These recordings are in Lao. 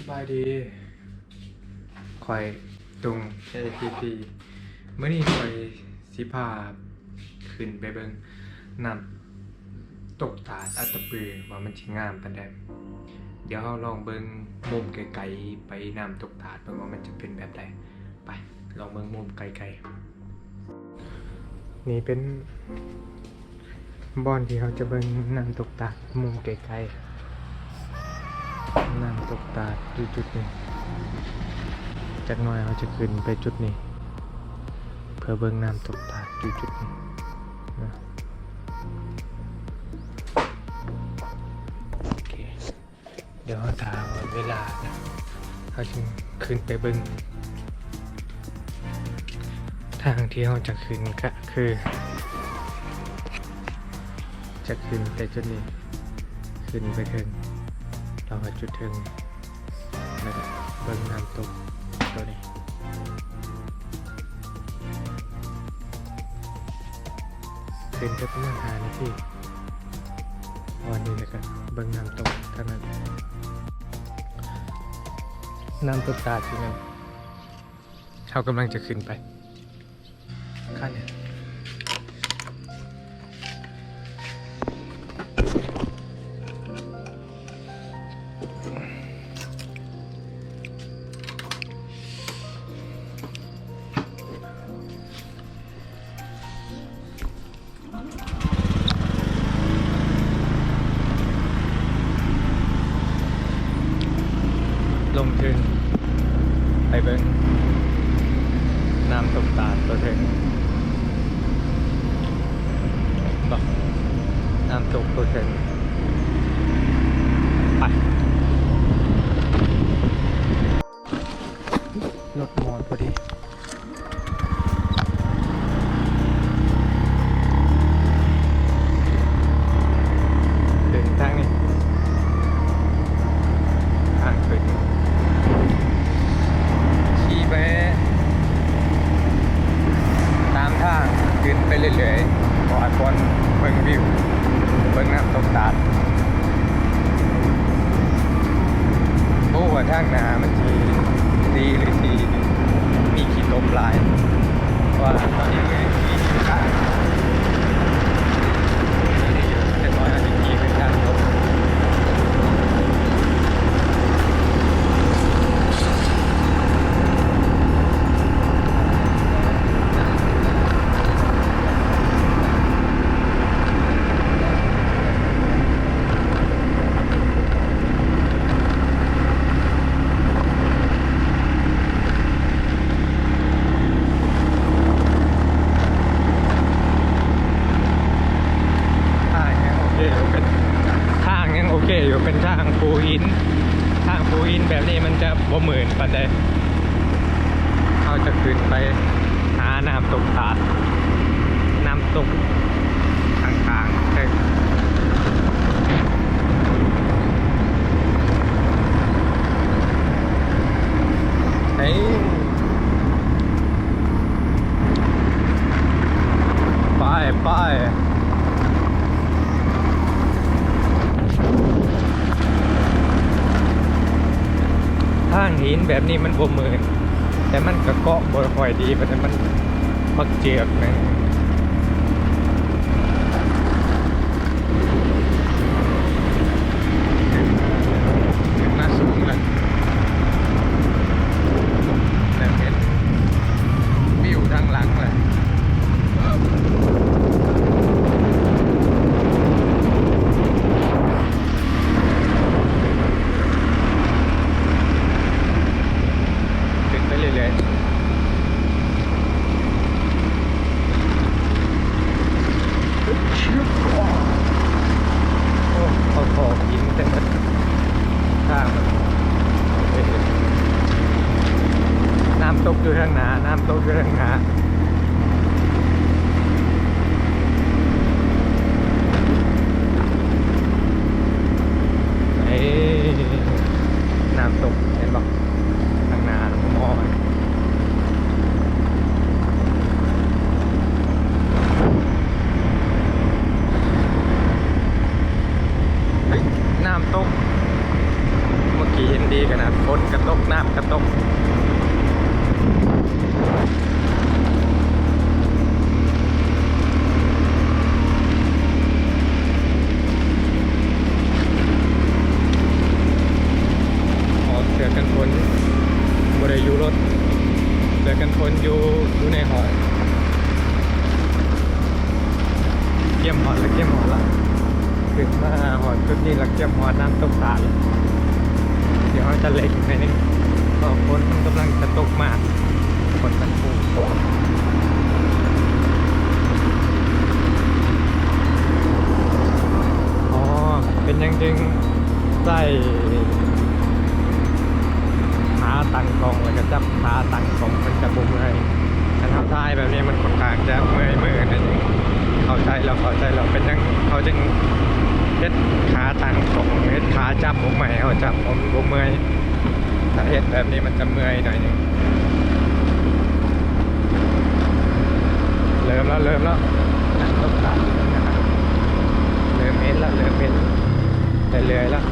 ສະບາຍດີ ຂ້ອຍຕຸງ ເອ ທີ ທີ ມື້ນີ້ຂ້ອຍຊິພາຂຶ້ນໄປເບິ່ງນ້ຳຕົກຕາດອັດຕະປື ວ່າມັນຊິງາມປານໃດ. ດຽວເຮົາລອງເບິ່ງມຸມໄກໆ ໄປນ້ຳຕົກຕາດ ເບິ່ງວ່າມັນຈະເປັນແບບໃດ. ໄປ ລອງເບິ່ງມຸມໄກໆ. ນີ້ເປັນບ່ອນທີ່ເຮົາຈະເບິ່ງນ້ຳຕົກຕາດມຸມໄກໆ. ນ້ຳຕົກຕາດຢູ່ຈຸດນີ້. ຈັກໜ່ອຍເຮົາຈະຂຶ້ນໄປຈຸດນີ້ ເພື່ອເບິ່ງນ້ຳຕົກຕາດຢູ່ຈຸດນີ້ນະ. ໂອເຄ. ດຽວເຮົາຖ້າຮອດເວລານະ ເຮົາຈຶ່ງຂຶ້ນໄປເບິ່ງ. ທາງທີ່ເຮົາຈະຂຶ້ນກະຄື ຈະຂຶ້ນແຕ່ຈຸດນີ້ ຂຶ້ນໄປເທິງ ລອງຫາຈຸດເທິງ ແລ້ວກະເບິ່ງນ້ຳຕົກໂຕນີ້. ຂຶ້ນໄປປະມານຫ້ານາທີ. ຮອດນີ້ແລ້ວກະເບິ່ງນ້ຳຕົກທາງນັ້ນ. ນ້ຳຕົກຕາດທີ່ນັ້ນ ເຮົາກຳລັງຈະຂຶ້ນໄປຂັ້ນ. ລົງເທິງໄປເບິ່ງນ້ຳຕົກຕາດຕົວເທິງ. ເຫັນບໍ່? ນ້ຳຕົກຕົວເທິງ. ໄປ. ລົດມອດພໍດີ. ເດີນທາງນີ້ ທາງຂຶ້ນ ຂີ່ໄປຕາມທາງ ຂຶ້ນໄປເລື້ອຍໆ ເພາະວ່າບ່ອນເບິ່ງວິວ ເບິ່ງນ້ຳຕົກຕາດ. ບໍ່ຮູ້ວ່າທາງໜ້າມັນຊິດີ ຫຼື ຊິມີຂີ້ຕົມຫຼາຍ ເພາະວ່າຕອນນີ້ມັນມີຂີ້ຄ້າງ ຈັກໜ້ອຍອາດຈະຂີ່ຂຶ້ນທາງຕົກ. ທາງຍັງໂອເຄຢູ່ ເປັນ ທາງຍັງໂອເຄຢູ່ ເປັນທາງພູຫີນ. ທາງພູຫີນແບບນີ້ມັນຈະບໍ່ມື່ນປານໃດ. ເຮົາຈະຂຶ້ນໄປຫານ້ຳຕົກຕາດ ນ້ຳຕົກຂ້າງໆເທິງ. ເອີ ໄປ ໄປ. ທາງຫີນແບບນີ້ມັນບໍ່ມື່ນ ແຕ່ມັນກະເກາະບໍ່ຄ່ອຍດີປານໃດ ມັນບັກເຈື່ອກນະ. ຂຶ້ນມາສູງລະ ເລີ່ມເຫັນວິວທາງຫຼັງລະ. ຂຶ້ນໄປເລື້ອຍໆ. ໂອ້ ເຂົາຖອກຫີນເຕັມເບິດທາງ. ນ້ຳຕົກຢູ່ທາງໜ້າ ນ້ຳຕົກຢູ່ທາງໜ້າ. ເອີ ນ້ຳຕົກ ເຫັນບໍ່? ທາງໜ້າໝໍ້ ເຮີ້ຍ ນ້ຳຕົກ ເມື່ອກີ້ເຫັນດີ ຂະໜາດຝົນກະຕົກ ນ້ຳກະຕົກ. ອອກເສື້ອກັນຝົນ ບໍ່ໄດ້ຢູ່ລົດ ເສື້ອກັນຝົນຢູ່ ຢູ່ໃນຫ້ອງ. ກຽມຮອດລະ ກຽມຮອດລະ ຂຶ້ນມາຮອດຈຸດນີ້ລະ ກຽມຮອດນ້ຳຕົກຕາດ. ດຽວເຮົາຈະເລັ່ງໜ້ອຍໜຶ່ງ ເພາະຝົນມັນກຳລັງຈະຕົກມາ ຝົນມັນໂພດ. ອໍ ເປັນຫຍັງຈຶ່ງໃຊ້ຂາຕັ້ງກ້ອງ ແລ້ວກະຈັບຂາຕັ້ງກ້ອງ ມັນຈະບໍ່ເມື່ອຍ? ຄັນເຮົາຖ່າຍແບບນີ້ມັນຂ້ອນຂ້າງຈະເມື່ອຍມືໜ້ອຍໜຶ່ງ. ເຂົ້າໃຈແລ້ວ ເຂົ້າໃຈແລ້ວ ເປັນຫຍັງເຂົາຈຶ່ງເຮັດຂາຕັ້ງກ້ອງ ເຮັດຂາຈັບອອກໃໝ່ ເຮົາຈັບມັນບໍ່ເມື່ອຍ. ຖ້າເຮັດແບບນີ້ມັນຈະເມື່ອຍໜ້ອຍໜຶ່ງ. ເລີ່ມແລ້ວ ເລີ່ມແລ້ວ ນ້ຳຕົກຕາດ ເລີ່ມເຫັນແລ້ວ ເລີ່ມເຫັນເລື້ອຍໆແລ້ວ.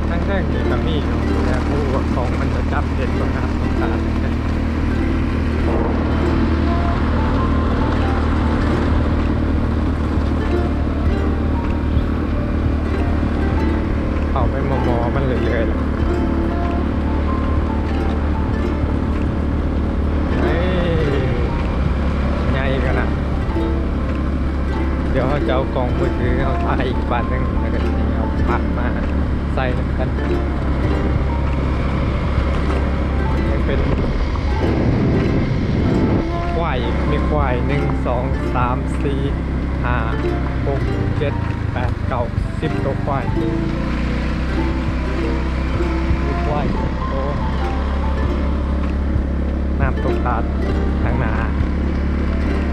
ທາງເທິງນີ້ກະມີຢູ່ ແຕ່ບໍ່ຮູ້ວ່າກ້ອງມັນຈະຈັບເຫັນບໍ່ ນ້ຳຕົກຕາດ. ເຂົ້າໄປໝໍ່ໆມັນເລື້ອຍໆ ເອີ ໃຫຍ່ຂະໜາດ. ດຽວເຮົາຈະເອົາກ້ອງມືຖືເຮົາຖ່າຍອີກບາດໜຶ່ງ ແລ້ວກະຊິເອົາພະມາໃສ່ນຳກັນ. ຍັງເປັນຄວາຍອີກ ມີຄວາຍ ໜຶ່ງ ສອງ ສາມ ສີ່ ຫ້າ ຫົກ ເຈັດ ແປດ ເກົ້າ ສິບໂຕຄວາຍ ມີຄວາຍສິບໂຕ. ນ້ຳຕົກຕາດທາງໜ້າ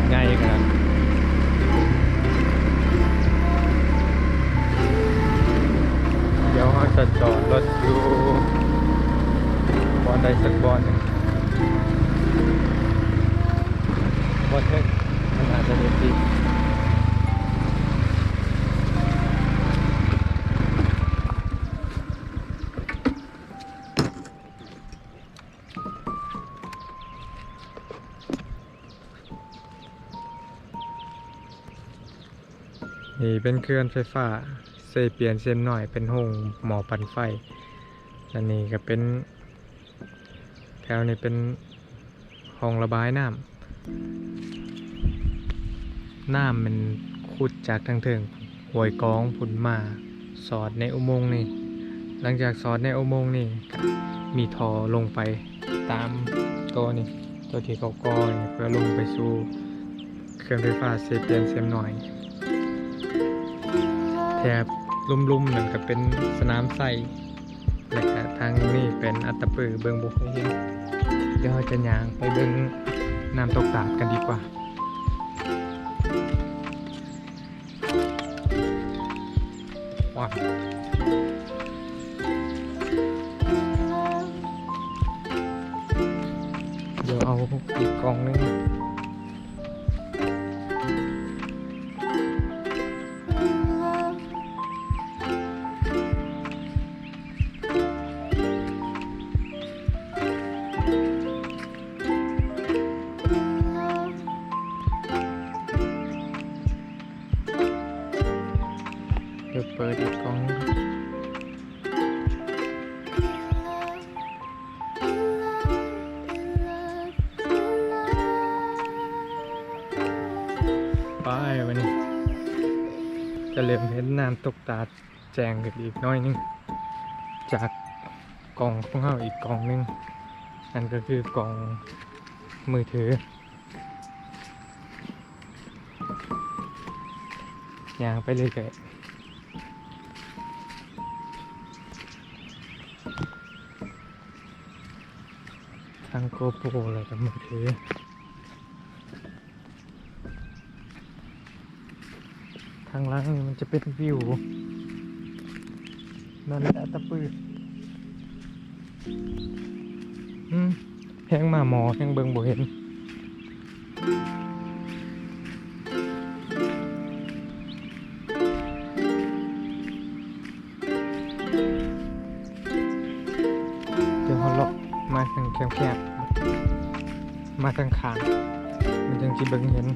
ໃຫຍ່ຂະໜາດ. ດຽວເຮົາຈະຈອດລົດຢູ່ບ່ອນໃດສັກບ່ອນໜຶ່ງ ບ່ອນເທິງມັນອາດຈະມີທີ່ ນີ້ເປັນເຂື່ອນໄຟຟ້າເຊປຽນເຊມນ້ອຍ ເປັນໂຮງໝໍ້ປັ່ນໄຟ. ແລະນີ້ກະເປັນ ແຖວນີ້ເປັນຮ່ອງລະບາຍນ້ຳ. ນ້ຳມັນຂຸດຈາກທາງເທິງຫ້ວຍກອງພຸ້ນມາສອດໃນອຸໂມງນີ້. ຫຼັງຈາກສອດໃນອຸໂມງນີ້ ກະມີທໍ່ລົງໄປຕາມໂຕນີ້ ໂຕທີ່ເຂົາກໍ່ນີ້ ເພື່ອລົງໄປສູ່ເຂື່ອນໄຟຟ້າເຊປຽນເຊມນ້ອຍ. ແຖບລຸ່ມໆນັ້ນກະເປັນສະໜາມໄຊ ແລະກະທາງນີ້ເປັນອັດຕະປື ເບິ່ງບໍ່ຄ່ອຍເຫັນ. ດຽວເຮົາຈະຍ່າງໄປເບິ່ງນ້ຳຕົກຕາດກັນດີກວ່າ. ວ້າວ ດຽວເອົາອີກກ້ອງໜຶ່ງ. ດຽວເປີດອີກກ້ອງໜຶ່ງ. ໄປ ບາດນີ້ຈະເລີ່ມເຫັນນ້ຳຕົກຕາດແຈ້ງຂຶ້ນອີກໜ້ອຍໜຶ່ງ ຈາກກ້ອງຂອງເຮົາອີກກ້ອງໜຶ່ງ ນັ້ນກະຄືກ້ອງມືຖື. ຍ່າງໄປເລື້ອຍໆ ທັງໂກໂປ ແລ້ວກະມືຖື. ທາງຫຼັງນີ້ມັນຈະເປັນວິວ ນັ້ນແຫຼະ ຕະປື. ອືມ ແຮງມາໝໍ້ ແຮງເບິ່ງບໍ່ເຫັນ. ດຽວເຮົາເລາະມາທາງແຄບໆ ມາທາງຂ້າງ ມັນຈັ່ງຊິເບິ່ງເຫັນ.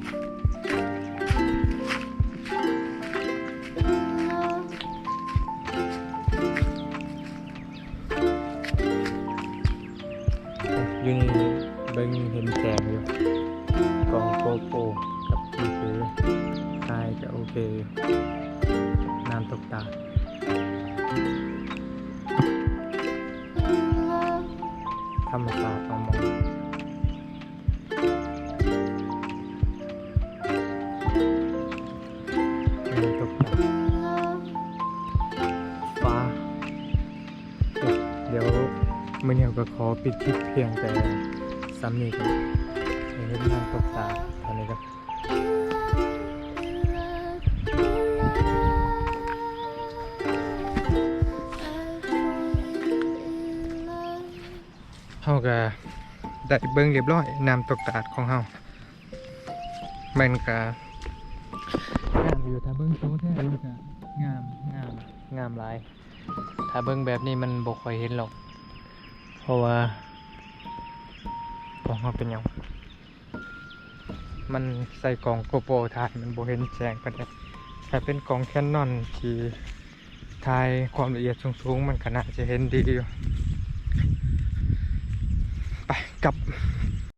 ຢູ່ນີ້ເບິ່ງເຫັນແສງຢູ່ ກ້ອງໂກໂປຣກັບມືຖືຖ່າຍກະໂອເຄຢູ່. ນ້ຳຕົກຕາດ ທຳມະຊາດຂອງມັນ. ນ້ຳຕົກຕາດ ປາ ດຽວມື້ນີ້ເຮົາກໍຂໍປິດຄລິບພຽງແຕ່ສ່ຳນີ້ກ່ອນ ໃຫ້ເຫັນນ້ຳຕົກຕາດເທົ່ານີ້ກ່ອນ. ເຮົາກະໄດ້ເບິ່ງຮຽບຮ້ອຍ ນ້ຳຕົກຕາດຂອງເຮົາ ແມ່ນກະງາມຢູ່. ຖ້າເບິ່ງໂຕແທ້ມັນກະງາມ ງາມ ງາມຫຼາຍ. ຖ້າເບິ່ງແບບນີ້ມັນບໍ່ຄ່ອຍເຫັນຫຼອກ ເພາະວ່າ ຂອງເຮົາເປັນຫຍັງ ມັນໃສ່ກ້ອງໂກໂປຣຖ່າຍ ມັນບໍ່ເຫັນແສງປານໃດ. ຖ້າເປັນກ້ອງແຄນນອນທີ່ຖ່າຍຄວາມລະອຽດສູງໆ ມັນກໍໜ້າຈະເຫັນດີຢູ່. ໄປ ກັບ.